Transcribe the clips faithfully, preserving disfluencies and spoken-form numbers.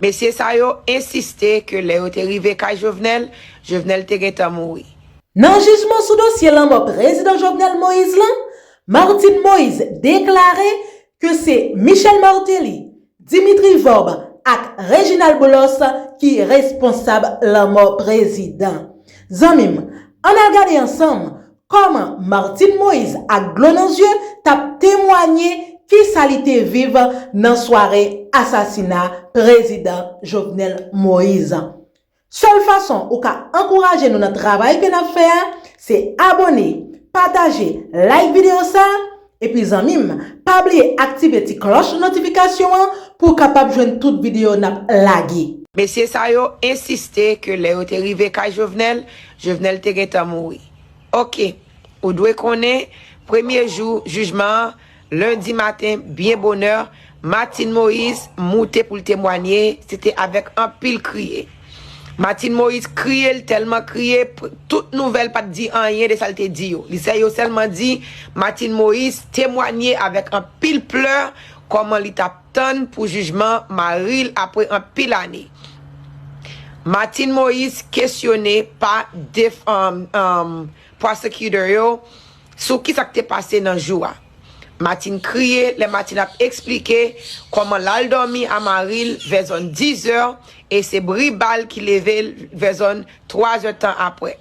Mesye sa yo ensiste ke lè yo te rive kay Jovenel, Jovenel te gentan mouri. Nan jijman sou dosye lanmò Prezidan Jovenel Moïse lan, Martine Moïse deklare ke se Michel Martelly, Dimitri Vorbe ak Reginald Boulos ki responsab lanmò prezidan. Zanmi m, ann al gade ansanm kòman Martine Moïse ak dlo nan zye t ap temwanye kisa li te viv nan sware asasina Prezidan Jovenel Moïse. Sèl fason ou ka ankouraje nou nan travay ke n ap fè a, se abòne, pataje, like videyo sa, epi zanmi m, pa bliye aktive ti klòch notifikasyon an pou w kapab jwenn tout videyo n ap lage. Mesye sa yo ensiste ke lè yo te rive kay Jovenel, Jovenel te gentan mouri. Oke, ou dwe konnen, premye jou jijman an, lendi maten, byen bonè, Martine Moïse moute pou l temwanye, se te avèk anpil kriye. Martine Moïse kriye, l tèlman kriye, tout nouvèl pa t di anyen de sa l te di yo. Li sè yo sèlman di Martine Moïse temwanye avèk anpil plè kòman li t ap tann pou jijman mari l apre anpil ane. Martine Moïse kesyone pa def, um, um, prosecutor yo sou kisa k te pase nan jou a. Martine kriye lè Martine ap eksplike kòman l al dòmi a mari l vè zòn diz è e se bri bal ki leve l vè zòn twa zè tan apre.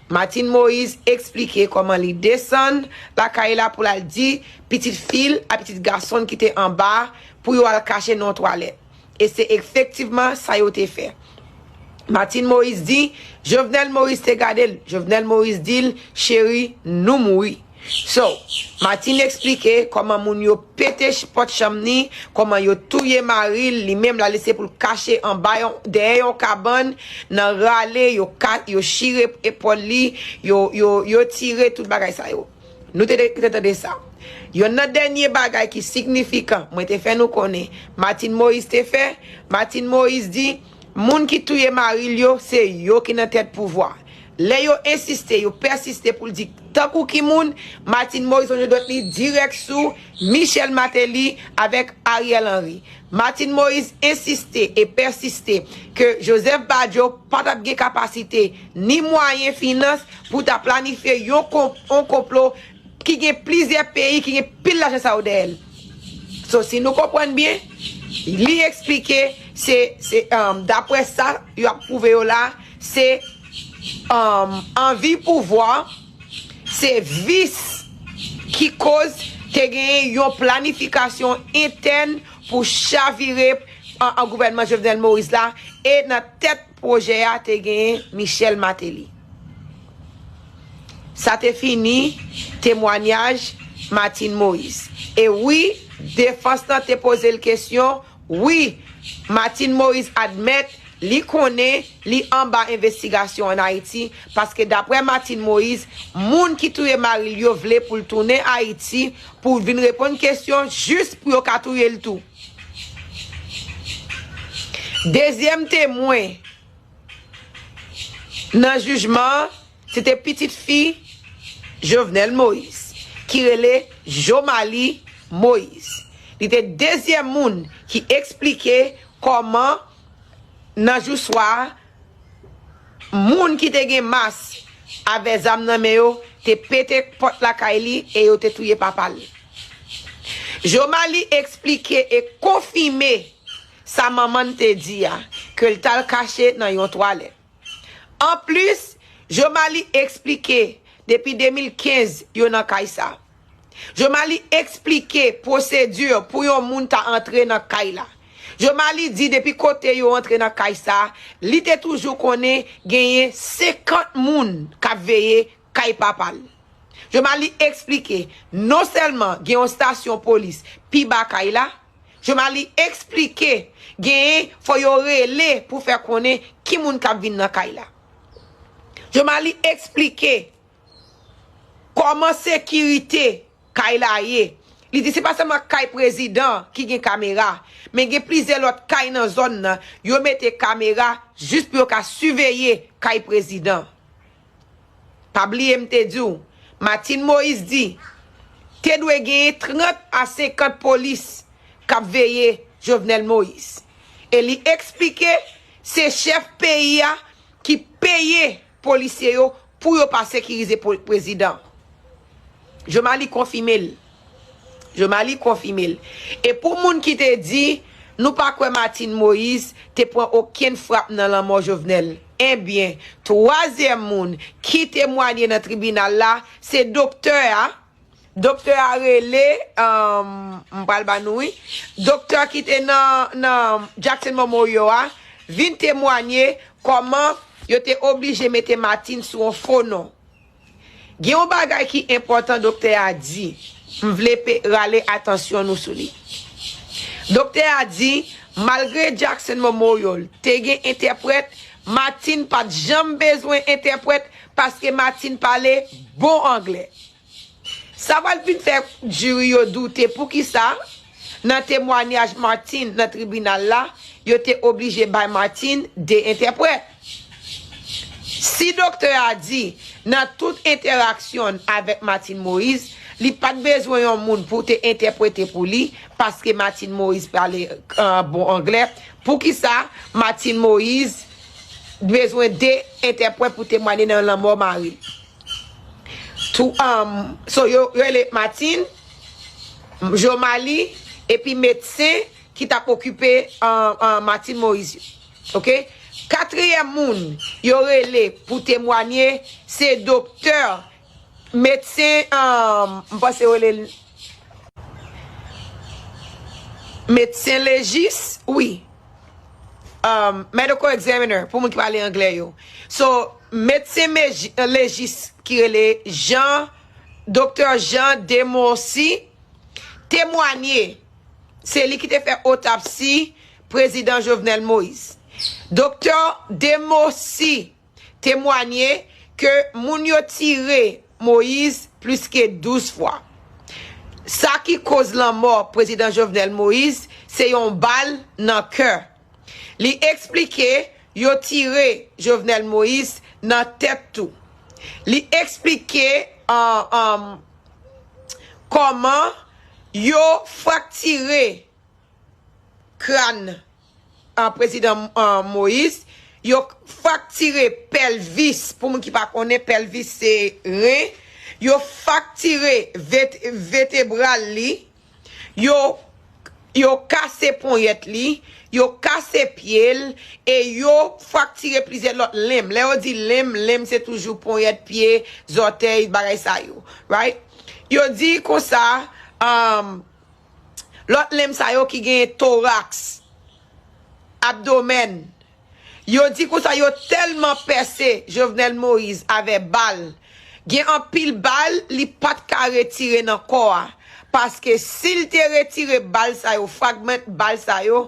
Martine Moïse eksplike kòman li desann lakay la pou l al di pitit fi l ak pitit gason l ki te anba a pou yo al kache nan yon twalèt. E se efektivman sa yo te fè. Martine Moïse di, Jovenel Moïse te gade l. Jovenel Moïse di l, cheri, nou mouri. So, Martine eksplike kòman moun yo pete pòt chanm ni, kòman yo touye mari l, li menm l al eseye pou l kache anba yon, dèyè yon kabann, nan rale, yo, ka, yo chire epòl li, yo, yo, yo tire tout bagay sa yo. Nou te, te tande sa. Yonn nan dènye bagay ki signifikan, mwen te fè nou konnen, Martine Moïse te fè, Martine Moïse di, moun ki touye mari l yo, se yo ki nan tèt pouvwa. Lè yo ensiste, yo pèsiste pou l di tankou ki moun, Martine Moïse sonje dwèt li dirèk sou Michel Martelly avèk Ariel Henry. Martine Moïse ensiste e pèsiste ke Joseph Badio pa t ap gen kapasite ni mwayen finans pou ta planifye yon, yon konplo ki gen plizyè peyi ki gen pil lajan sa yo dèyè l. So, si nou konprann byen, li eksplike se, se um, daprè sa yo ap pwouve yo la, se um, anvi pouvwa, se vis ki koz te genyen yon planifikasyon entèn pou chavire an, an gouvènman Jovenel Moïse la e nan tèt pwojè a te genyen Michel Martelly. Sa te fini temwanyaj Martine Moïse. E wi, defans lan te poze l kesyon, wi, Martine Moïse admèt li konnen li anba envestigasyon ann Ayiti, paske daprè Martine Moïse, moun ki touye mari l yo vle pou l tounen Ayiti pou l vin reponn kesyon jis pou yo ka touye l tou. Dezyèm temwen nan jijman an, se te pitit fi Jovenel Moïse, ki rele Jomalie Moïse. Li te dezyèm moun ki eksplike kòman, nan jou swa a, moun ki te gen mas avè zam nan men yo te pete pòt lakay li e yo te touye papa l. Jomalie eksplike e konfime sa manman l te di a, ke l t al kache nan yon twalèt. Anplis, Jomalie eksplike depi de mil kenz yo nan kay sa. Jomalie eksplike pwosedi pou yon moun ta antre nan kay la. Jomalie di depi kote yo antre nan kay sa, li te toujou konnen genyen senkant moun k ap veye kay papa l. Jomalie eksplike non sèlman gen yon estasyon polis pi ba kay la, Jomalie eksplike genyen fò yo rele pou fè konnen ki moun k ap vin nan kay la. Jomalie eksplike kòman sekirite kay la ye. Li di se pa sèlman kay prezidan ki gen kamera, men gen plizyè lòt kay nan zòn nan, yo mete kamera jis pou yo ka siveye kay prezidan. Pa bliye m te di w, Martine Moïse di te dwe genyen trant a senkant polis k ap veye Jovenel Moïse. E li eksplike se chèf peyi a ki peye polisye yo pou yo pa sekirize po- prezidan. Jomali konfime l. Jomali konfime l. E pou moun ki te di, nou pa kwè Martine Moïse te pran okenn frap nan lanmò Jovenel. Ebyen, twazyèm moun ki temwanye nan tribinal la, se doktè a. Doktè a rele, um, m pral ba nou, wi. Doktè ki te nan, nan Jackson Memorial a, vin temwanye kòman yo te oblije mete Martine sou yon fo non. Gen yon bagay ki enpòtan doktè a di, m vle pe- rale atansyon nou sou li. Doktè a di, malgre Jackson Memorial te gen entèprèt, Martine pa t janm bezwen entèprèt paske Martine pale bon anglè. Sa pral vin fè jiri yo doute poukisa, nan temwanyaj Martine nan tribinal la, yo te oblije bay Martine de entèprèt. Si doktè a di, nan tout entèraksyon avèk Martine Moïse, li pa t bezwen yon moun pou te entèprete pou li, paske Martine Moïse pale uh, bon anglè, poukisa Martine Moïse bezwen de entèprèt pou temwanye nan lanmò mari l? Tou, um, so yo rele Martine, Jomali, epi medsen ki t ap okipe um, um, Martine Moïse yo. Ok? Katriyèm moun yo rele pou temwanye se doktè, medsen, um, m panse yo rele l medsen lejis, wi. Um, medical examiner, pou moun ki pale anglè yo. So, medsen meji- lejis ki rele Jean, doktè Jean Demorcy, temwanye, se li ki te fè otopsi prezidan Jovenel Moïse. Doktè Demorcy temwanye ke moun yo tire Moïse plis ke douz fwa. Sa ki koz lanmò prezidan Jovenel Moïse se yon bal nan kè. Li eksplike yo tire Jovenel Moïse nan tèt tou. Li eksplike uh, um, kòman yo fraktire kràn uh, prezidan uh, Moïse, yo fraktire pèlvis, pou moun ki pa konnen, pèlvis se ren, yo fraktire vet- vetebral li, yo yo kase ponyèt li, yo kase pye l, e yo fraktire plizyè lòt lenm. Lè yo di lenm, lenm se toujou ponyèt pye, zòtèy, bagay sa yo. Right? Yo di konsa, um, lòt lenm sa yo ki genyen toraks, abdomèn, yo di konsa yo tèlman pèse Jovenel Moïse avè bal. Gen anpil bal li pa t ka retire nan kò a. Paske si l te retire bal sa yo, fragment bal sa yo,